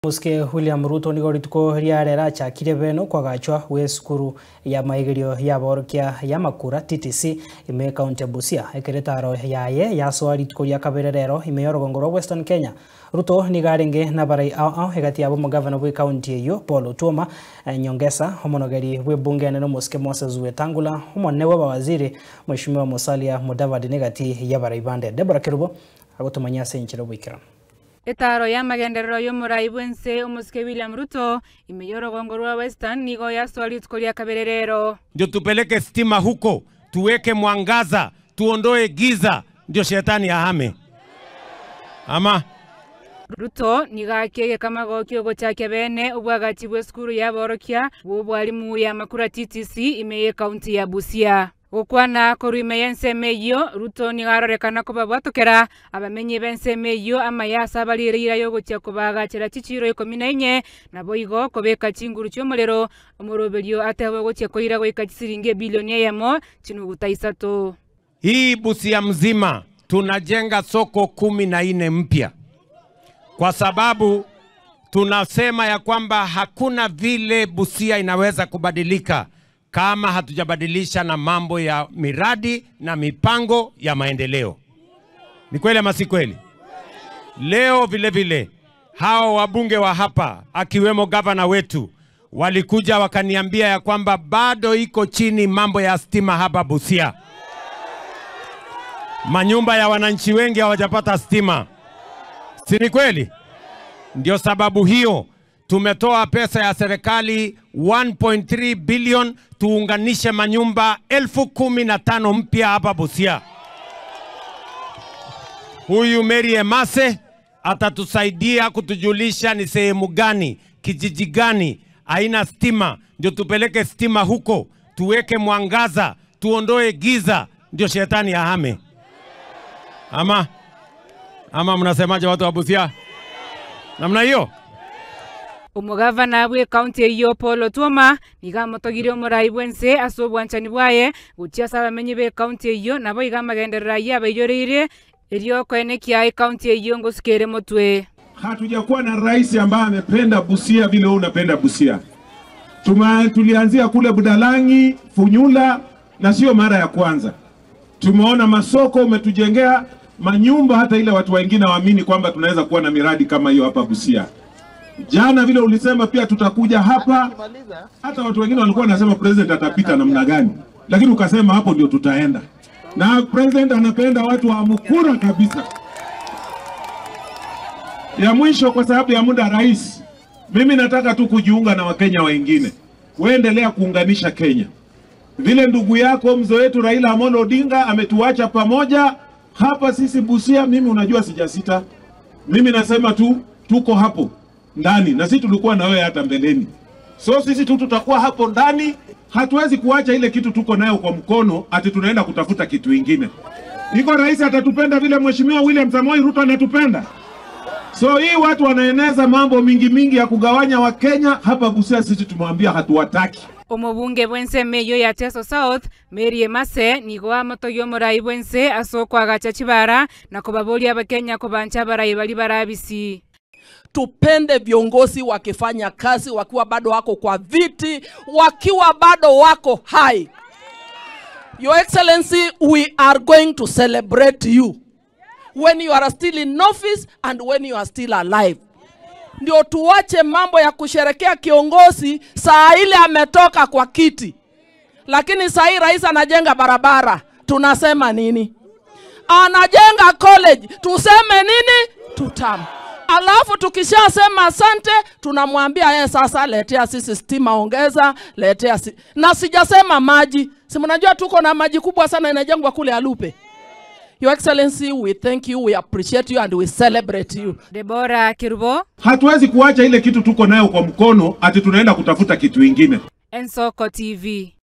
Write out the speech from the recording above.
Omosike William Ruto nigo rituko ria rero achakire bene okwagachwa gw'esukuru y'amaigerio y'aborokia y'amakura, TTC, ime ekaunti ya Busia. Ekero etaro yaye yasoa rituko ria kabere rero ime y'orogongo rwa Western Kenya. Ruto nigo arenge nabarai ao ao egati yabo omogavana bw'ekaunti eyio Paul Otuoma, Nyongesa, omonogeri bw'ebunge enene omosike Moses Wetangula, omonene bw'abawaziri Mweshimiwa Musalia Mudavadi negati y'abarai bande. Deborah Kerubo agotomanyia ase enchera oboikeranu. Etaaro y'amagenderero y'omorai bw'ense omosike William Ruto ime y'orogongo rwa Western nigo yasoa rituko ria kabere rero. Ndio tupeleke stima huko, tuweke mwangaza, tuondoe giza, ndio shetani ahame. Ama? Ruto nigo akia egekamago ki'ogochakia bene obwagachi bw'esukuru y'aborokia bw'obwarimu ya Makura TTC ime y'ekaunti ya Busia. Gokwana korwa ime y'ensemo eyio, Ruto nigo arorekana kobabwatokera abamenyi b'ensemo eyio amaya ase abariire eira y'ogochia kobaagachera chichiiro ikomi na inye, naboigo kobeka chinguru chi'omorero omoroberio atebe ogochia koira goika chisiringi ebilioni eyemo chinuguta isato. Hii Busia mzima tunajenga soko 14 mpya, kwa sababu tunasema ya kwamba hakuna vile Busia inaweza kubadilika kama hatujabadilisha na mambo ya miradi na mipango ya maendeleo. Ni kweli ama si kweli? Leo vile vile hawa wabunge wa hapa akiwemo gavana wetu walikuja wakaniambia ya kwamba bado iko chini mambo ya stima hapa Busia. Manyumba ya wananchi wengi hawajapata stima. Si ni kweli? Ndio sababu hiyo tumetoa pesa ya serikali 1.3 billion tuunganishe manyumba 15,000 mpya hapa Busia. Huyu Mary Emase atatusaidia kutujulisha ni sehemu gani, kijiji gani haina stima, ndio tupeleke stima huko, tuweke mwangaza, tuondoe giza, ndio shetani ahame. Ama, ama mnasemaje watu wa Busia? Namna hiyo? Omogavana bw'ekaunti eyio Paul Otuoma nigo amotogire omorai bw'ense ase obwanchani bwaye gochia ase abamenyi b'ekaunti eyio nabo iga amagenderero ayio abaiyoreirie erio koenekia ekaunti eyio ngosuka ere motwe. Hatujakuwa na rais ambaye amependa Busia vile wewe unapenda Busia. Tulianzia kule Budalangi, Funyula na sio mara ya kwanza. Tumeona masoko umetujengea, manyumba, hata ile watu wengine waamini kwamba tunaweza kuwa na miradi kama hiyo hapa Busia. Jana vile ulisema pia tutakuja hapa, hata watu wengine walikuwa wanasema president atapita namna gani, lakini ukasema hapo ndio tutaenda. Na president anapenda watu wa Mukura kabisa. Ya mwisho, kwa sababu ya muda, rais, mimi nataka tu kujiunga na Wakenya wengine. Waendelea kuunganisha Kenya. Vile ndugu yako mzee wetu Raila Amolo Odinga ametuacha pamoja hapa sisi Busia, mimi unajua sijasita. Mimi nasema tu tuko hapo ndani na sisi tulikuwa na wewe hata mbeleni. So sisi tu tutakuwa hapo ndani, hatuwezi kuacha ile kitu tuko nayo kwa mkono ati tunaenda kutafuta kitu ingine. Iko rais atatupenda vile Mheshimiwa William Samoei Ruto anatupenda. So hii watu wanaeneza mambo mingi mingi ya kugawanya Wakenya hapa Busia, sisi tumewambia hatuwataki. Omobunge bw'ensemo eyio ya Teso South Mary Emase nigo amotogia omorai bw'ense ase okoagacha chibara na kobaboria abakenya kobancha abarai bari barabisi. Tupende viongozi wakifanya kazi wakiwa bado wako kwa viti, wakiwa bado wako hai. Your Excellency, we are going to celebrate you when you are still in office and when you are still alive. Ndio tuache mambo ya kusherekea kiongozi saa ile ametoka kwa kiti. Lakini saa hii rais anajenga barabara, tunasema nini? Anajenga college, tuseme nini? Tutam. Alafu tukishasema asante, tunamwambia yeye sasa letea sisi stima, ongeza, letea si. Na sijasema maji. Si mnajua tuko na maji kubwa sana inajengwa kule Alupe. Your Excellency, we thank you, we appreciate you and we celebrate you. Deborah Kerubo. Hatuwezi kuacha ile kitu tuko nayo kwa mkono ati tunaenda kutafuta kitu ingine. Ensoko TV.